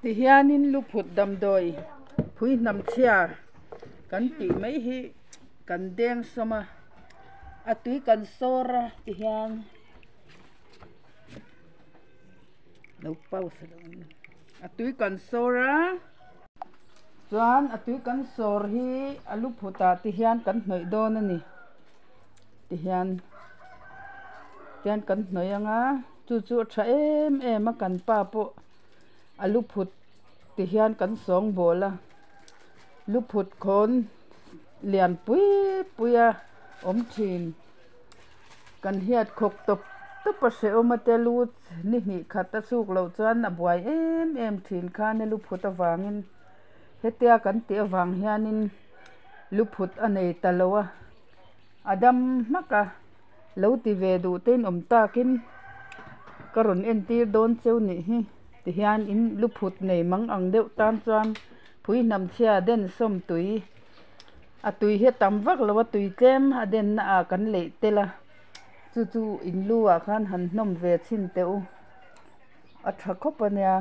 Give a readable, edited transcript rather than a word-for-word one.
Tihianin luphut damdawi phui hnam chhia kan tih mai hi kan deng sawm a, a tui kan sawr a tihian lo pause lo a tui kan sawr a chuan a tui kan sawr hi a luphut ah tihian kan hnawih dawn a ni tihian tihian kan hnawih ang a chu chu a tha em em a kan pa pawh. A lu phut ti hian kan sawng bawl a, lu phut khawn lian pui pui a awm thin. Kan hiat khawk tawp tawp a hrehawm a te lu ni hnih khat a chhuk loh chuan a buai em em thin khan a lu phut avangin hetia kan tih avang hianin lu phut a nei ta lo a, a dam hmak a. Lo ti ve duh te in awm takin ka rawn entir dawn cheu nih hi tihian in luphut nei mang ang deuh tan chuan phui hnam chhia den sawm tui a tui hi a tam vak lo a tui tlem a den na ah kan leih tel a chu chu in lu ah khan han hnawm ve chhin teh u a tha khawp a nia.